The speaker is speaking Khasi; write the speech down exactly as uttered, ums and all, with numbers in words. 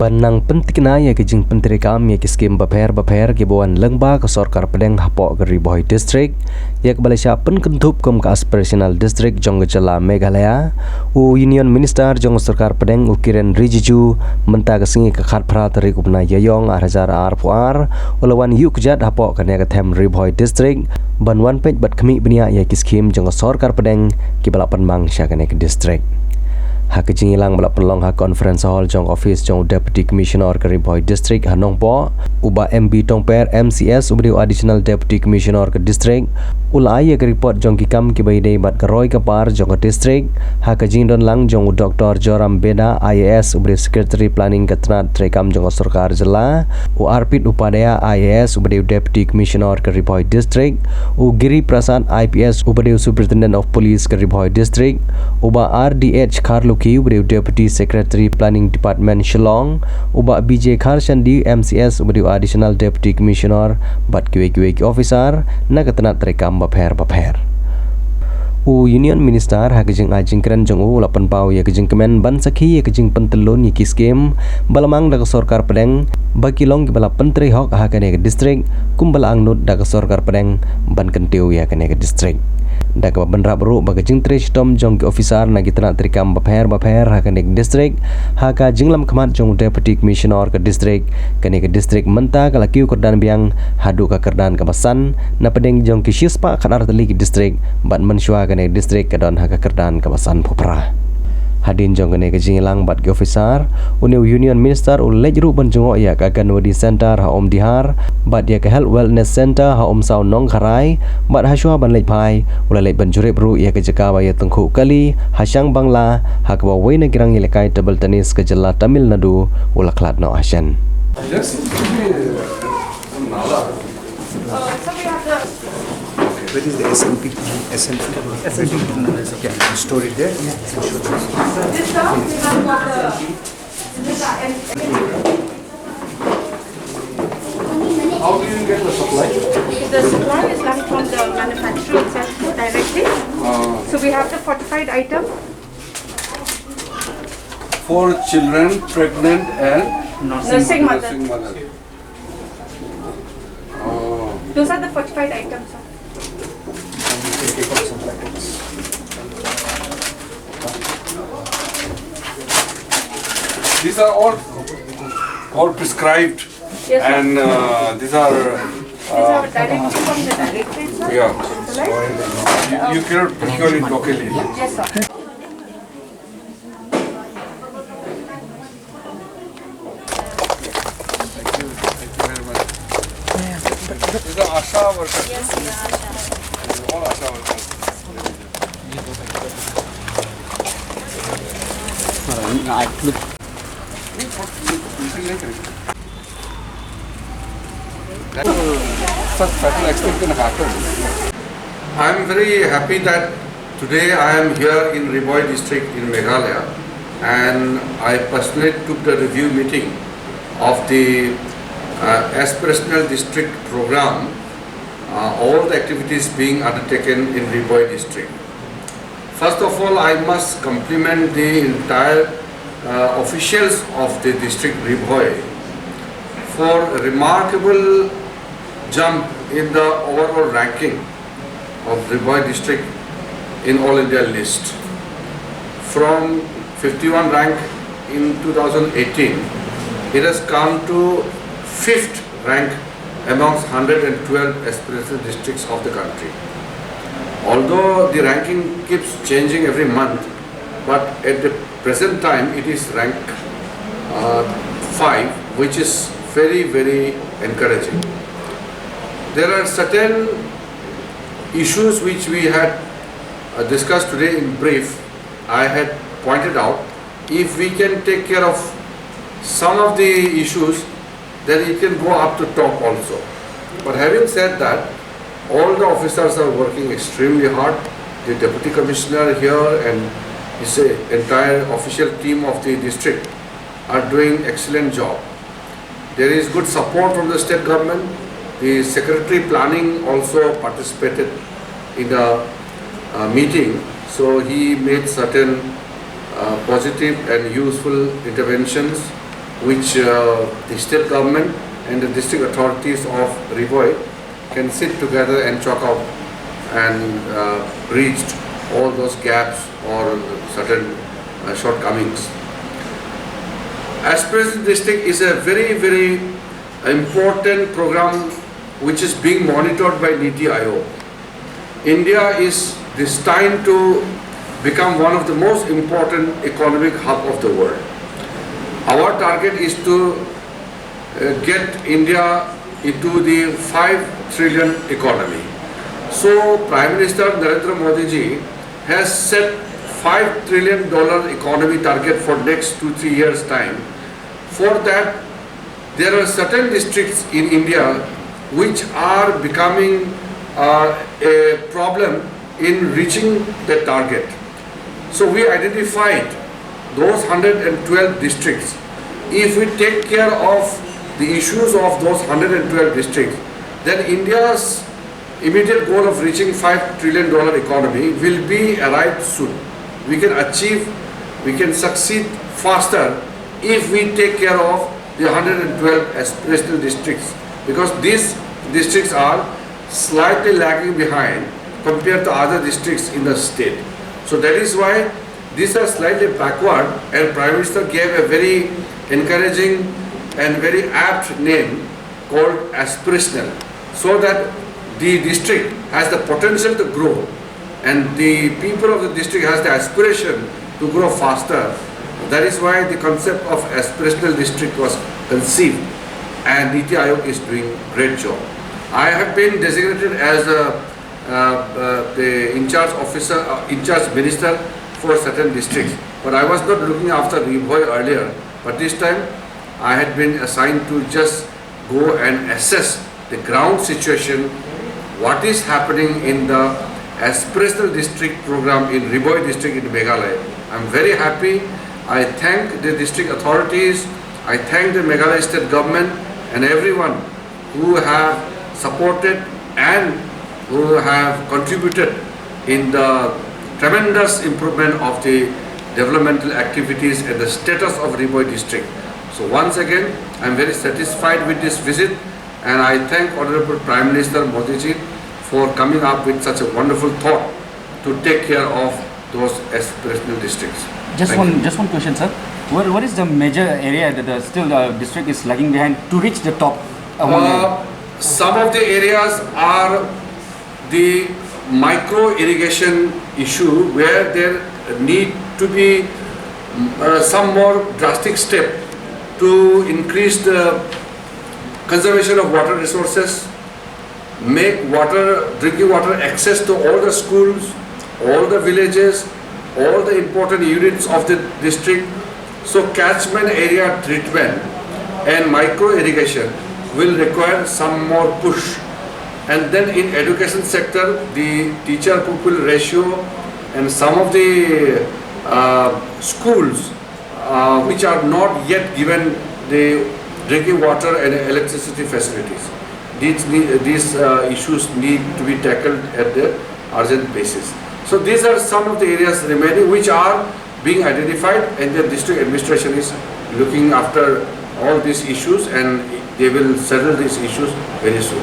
Ban nang pyntikna ïa ki jingpyntreikam ïa ki skim bapher bapher kiba wan lyngba ka sorkar pdeng hapoh ka Ri Bhoi District, ïa kaba la shah pynkynthup kum ka Aspirational District jong ka jylla Meghalaya, u Union Minister jong ka sorkar pdeng u Kiren Rijiju, mynta ka sngi ka khatphra tarik u bnai Ïaïong ar hajar arphew ar, u la wan ïuh kjat hapoh kane ka them Ri Bhoi District, ban wan peit bad khmih bniah ïa ki skim jong ka sorkar pdeng kiba la pynmang sha kane ka district. Ha ka jingïalang ba la pynlong ha Conference Hall jong office jong u Deputy Commissioner ka Ri Bhoi District ha Nongpoh, u Bah M B Tongper M C S uba dei u Additional Deputy Commissioner ka district, u la ai ïa ka report jong ki kam kiba ïadei bad ka roi ka par jong ka district, ha ka jingdon lang jong u Doctor Joram Beda I A S uba dei u Secretary Planning ka tnat treikam jong ka sorkar jylla, u Arpit Upadhyaya I A S uba dei u Deputy Commissioner ka Ri Bhoi District, u Giri Prasad I P S uba dei u Superintendent of Police ka Ri Bhoi District, u Bah R D H Kharlukhi uba dei u Deputy Secretary Planning Department Shillong, u Bah B J Kharshandi M C S uba dei u Additional Deputy Commissioner, bad kiwei kiwei ki officer na ka tnat treikam bapher bapher. U Union Minister ha ka jingai jingkren jong u u la pynpaw ïa ka jingkmen ban sakhi ïa ka jingpyntyllun ïa ki skim ba la mang da ka sorkar pdeng, ba ki long kiba la pyntrei hok ha kane ka district, kumba la angnud da ka sorkar pdeng ban kyntiew ïa kane ka district. Da kaba bynrap ruh ba ka jingtrei shitom jong ki officer na ki tnat treikam bapher bapher ha kane ka district, ha ka jinglam khmat jong u Deputy Commissioner ka district, kane ka district mynta ka la kiew kyrdan biang haduh ka kyrdan kaba san, na pdeng jong ki shispah khatar tylli ki district, bad mynshuwa kane ka district ka don ha ka kyrdan kaba sanphew phra. Hadien jong kane ka jingïalang bad ki officer, une u Union Minister u la leit ruh ban jngoh ïa ka Anganwadi Center ha Umdihar, bad ïa ka Health Wellness Center ha Umsaw Nongkharai, bad hashwa ban leit phai, u la leit ban jurip ruh ïa ka jaka ba ïatyngkhuh kali ha Shangbangla, ha kaba uwei na ki rangïalehkai table tennis ka jylla Tamil Nadu u la khlad noh hashen. Where is the S N P? S N P. Yeah, store it there. How do you get the supply? The supply is done from the manufacturer itself directly. Ah. So we have the fortified item. For children, pregnant and nursing mothers. Nursing mother. Oh. Those are the fortified items, sir. These are all, all prescribed. Yes, sir. And, uh, these are, uh, directly from the directorate, sir. Yeah. Right? You, you cannot procure it locally. Yes, sir. Thank you, thank you very much. These are ASHA workers. Yes, we are ASHA. All ASHA workers. I'm very happy that today I am here in Ri Bhoi district in Meghalaya, and I personally took the review meeting of the, uh, aspirational district program, uh, all the activities being undertaken in Ri Bhoi district. First of all, I must compliment the entire, uh, officials of the district Ri Bhoi for a remarkable jump in the overall ranking of Ri Bhoi district in All India list. From fifty-one rank in two thousand eighteen, it has come to fifth rank amongst hundred and twelve aspirational districts of the country. Although the ranking keeps changing every month, but at the present time it is rank, uh, five, which is very, very encouraging. There are certain issues which we had, uh, discussed today in brief. I had pointed out, if we can take care of some of the issues, then it can go up to top also. But having said that, all the officers are working extremely hard. The deputy commissioner here and his, uh, entire official team of the district are doing excellent job. There is good support from the state government. The secretary planning also participated in the, uh, meeting, so he made certain, uh, positive and useful interventions. which uh, the state government and the district authorities of Ri Bhoi can sit together and chalk out and uh, bridge all those gaps or certain uh, shortcomings. Aspirational district is a very, very important program which is being monitored by NITI Aayog. India is destined to become one of the most important economic hub of the world. Our target is to uh, get India into the five trillion economy. So Prime Minister Narendra Modi ji has set five trillion dollar economy target for next two three years time. For that, there are certain districts in India which are becoming uh, a problem in reaching the target. So we identified those one hundred twelve districts. If we take care of the issues of those one hundred twelve districts, then India's immediate goal of reaching five trillion dollar economy will be arrived soon. We can achieve, we can succeed faster if we take care of the one hundred twelve aspirational districts, because these districts are slightly lagging behind compared to other districts in the state. So that is why these are slightly backward, and Prime Minister gave a very encouraging and very apt name called aspirational, so that the district has the potential to grow and the people of the district has the aspiration to grow faster. That is why the concept of aspirational district was conceived, and NITI Aayog is doing great job. I have been designated as a, uh, uh, the in-charge officer, uh, in-charge minister for certain districts, but I was not looking after Ri Bhoi earlier. But this time, I had been assigned to just go and assess the ground situation, what is happening in the aspirational district program in Ri Bhoi district in Meghalaya. I'm very happy. I thank the district authorities, I thank the Meghalaya state government and everyone who have supported and who have contributed in the tremendous improvement of the developmental activities and the status of Ri Bhoi district. So once again, I'm very satisfied with this visit. And I thank Honorable Prime Minister Modi ji for coming up with such a wonderful thought to take care of those aspirational districts. Just Thank one, you. Just one question, sir. What, what is the major area that the still uh, district is lagging behind to reach the top? Uh, one Uh, some of the areas are the micro irrigation issue where there need to be uh, some more drastic step to increase the conservation of water resources, make water, drinking water access to all the schools, all the villages, all the important units of the district. So catchment area treatment and micro irrigation will require some more push. And then in education sector, the teacher pupil ratio and some of the uh, schools uh, which are not yet given the drinking water and electricity facilities. These, these uh, issues need to be tackled at the urgent basis. So these are some of the areas remaining which are being identified, and the district administration is looking after all these issues, and they will settle these issues very soon.